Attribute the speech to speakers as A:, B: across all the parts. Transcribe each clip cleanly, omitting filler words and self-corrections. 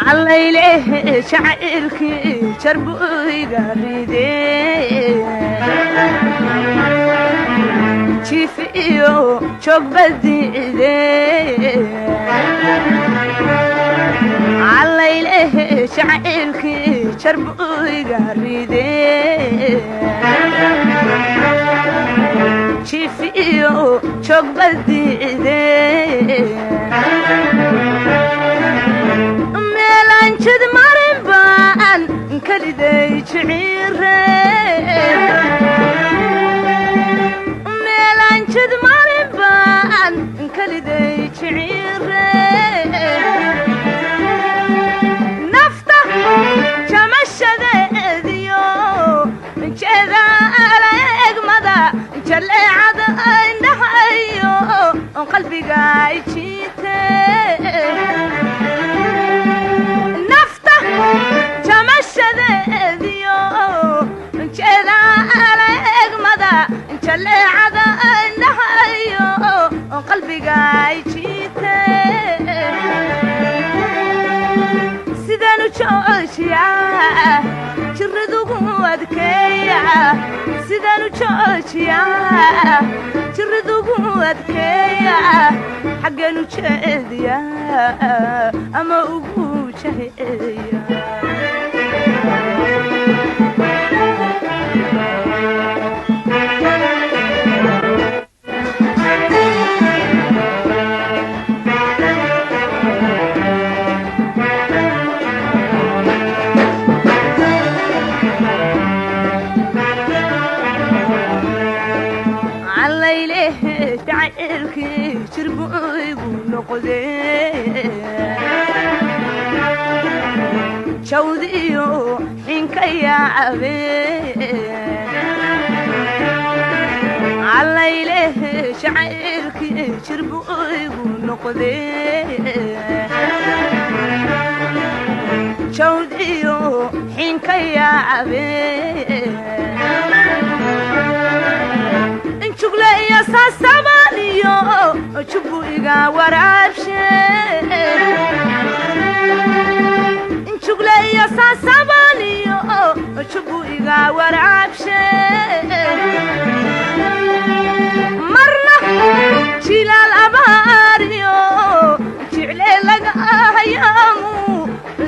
A: Callayleh jacaylkii jarbu iga ridee, jiif iyo joogbadiide. Callayleh jacaylkii jarbu iga ridee, jiif iyo joogbadiide. Meelaan jid marin baan keliday jiciire, meelaan jid marin baan keliday jiciire. Nafta jamashadeediyo jeedaala egmada, jaleecada indhahayo qalbiga jiite. Nafta jamashadeediyo jeedaala egmada, jaleecada indhahayo qalbiga jiite. Sidaan u joojiyaa jiradugu adkeeya, sidaan u joojiyaa jiradugu adkeeya, xaggeen u jeediya ama ugu jaheeya? Callayleh jacaylkii jirbu igu noqdee, jawdiyo xinka yaabe. Callayleh jacaylkii jirbu igu noqdee, jawdiyo xinka yaabe. Jugle iyo saasabaaniyo jubbu iga waraabshe, jugle iyo saasabaaniyo jubbu iga waraabshe. Marna jilaal abaariyo jicle laga hayaamu,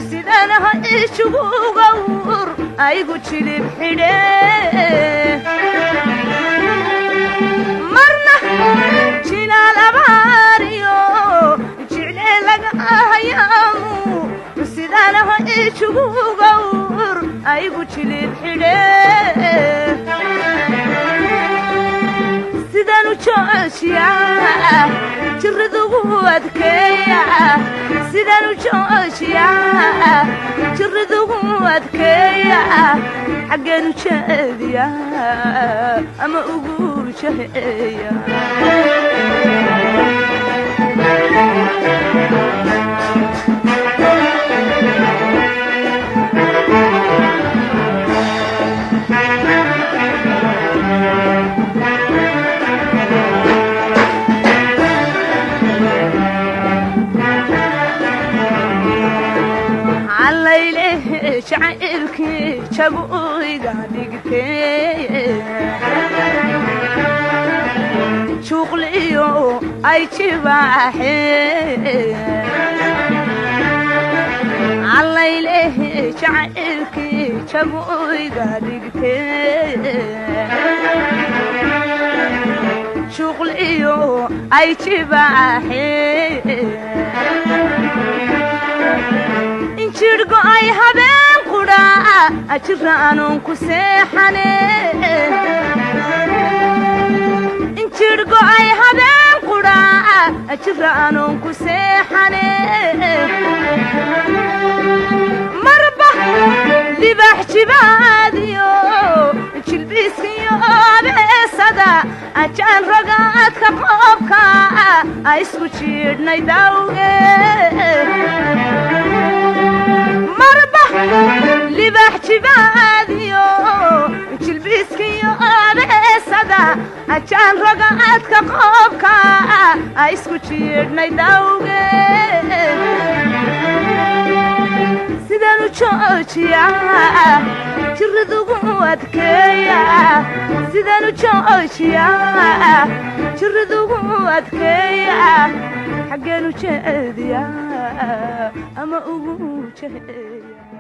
A: sidanaha ishugu gawr aygu jilib xidhe. Marna jilaal abaariyo jicle laga hayaamu, sidanaha ishugu gawr aygu jilib xidhe. Sidaan u joojiyaa jiradugu adkeeya, sidaan u joojiyaa jiradugu adkeeya, xaggeen u jeediya ama ugu jaheeya? Callayleh jacaylkii jabu iga dhigtee, juuqliyo ay jibaaxee. Callayleh jacaylkii jabu iga dhigtee, juuqliyo ay jibaaxee. Injidhgo ay habeen qudha jira anuun ku seexane, injidhgo ay habeen qudha jira anuun ku seexane. Marba libax jibaadiyo jilbiiskiyo abeesada, ajaan rogaadka qoobka a isku jiidhnay dawge. Marba libax jibaadiyo jilbiiskiyo abeesada. Sida ajaan rogaadka qoobka a isku jiidhnay dawge, sidaan u joojiya jiridugu adkeeya, sidaan u joojiya jiridugu adkeeya, xaggeenu jeediya ama ugu jeeya.